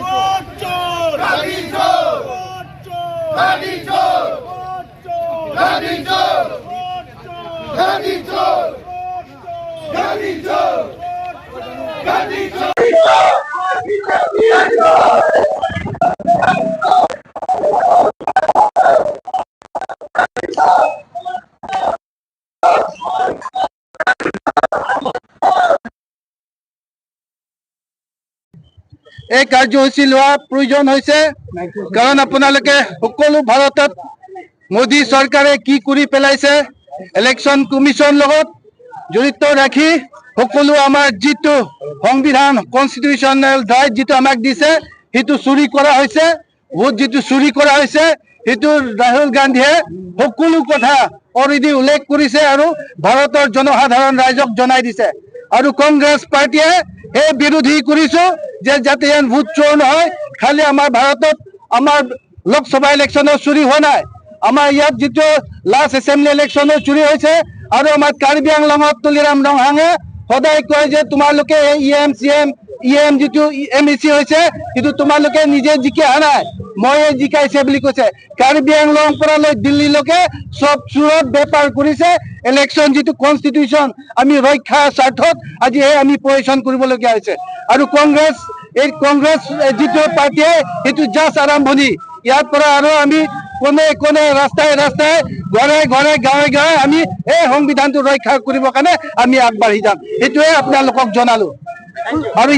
Vote চোর, গাদি চোর, ভোট চোর, গাদি চোর, ভোট চোর, গাদি চোর, ভোট চোর, গাদি চোর, গাদি চোর, গাদি চোর। এই কাৰ্যসূচী লোৱাৰ প্ৰয়োজন হৈছে, কাৰণ আপোনালোকে সকলো ভাৰতত মোদী চৰকাৰে কি কৰি পেলাইছে, ইলেকশ্যন কমিশ্যন লগত জড়িত ৰাখি সকলো আমাৰ যিটো সংবিধান, কনষ্টিটিউশ্যনেল ৰাইট যিটো আমাক দিছে, সেইটো চুৰি কৰা হৈছে। ভোট যিটো চুৰি কৰা হৈছে, সেইটো ৰাহুল গান্ধীয়ে সকলো কথা অলৰেডি উল্লেখ কৰিছে আৰু ভাৰতৰ জনসাধাৰণ ৰাইজক জনাই দিছে। আৰু কংগ্ৰেছ পাৰ্টীয়ে সেই বিৰোধী কৰিছো যে যাতে ইয়াত ভোট চোৰ নহয়। খালি আমাৰ ভাৰতত আমাৰ লোকসভা ইলেকশ্যনৰ চুৰি হোৱা নাই, আমাৰ ইয়াত যিটো লাষ্ট এছেম্বলি ইলেকশ্যনৰ চুৰি হৈছে। আৰু আমাৰ কাৰ্বি আংলঙত তুলিৰাম ৰংহাঙে সদায় কয় যে তোমালোকে E M C M, E M যিটো এম ই চি হৈছে, সেইটো তোমালোকে নিজে জিকি অহা নাই, ময়ে জিকাইছে বুলি কৈছে। কাৰ্বি আংলং পৰা লৈ দিল্লীলৈকে চব চোৰত বেপাৰ কৰিছে। ইলেকশ্যন যিটো কনষ্টিটিউশ্যন আমি ৰক্ষাৰ স্বাৰ্থত আজি এই আমি পজিশ্যন কৰিবলগীয়া হৈছে। আৰু কংগ্ৰেছ, এই কংগ্ৰেছ যিটো পাৰ্টীয়ে, সেইটো জাষ্ট আৰম্ভণি। ইয়াৰ পৰা আৰু আমি কোনে কোনে, ৰাস্তাই ৰাস্তাই, ঘৰে ঘৰে, গাঁৱে গাঁৱে আমি এই সংবিধানটো ৰক্ষা কৰিবৰ কাৰণে আমি আগবাঢ়ি যাম। সেইটোৱে আপোনালোকক জনালো আৰু।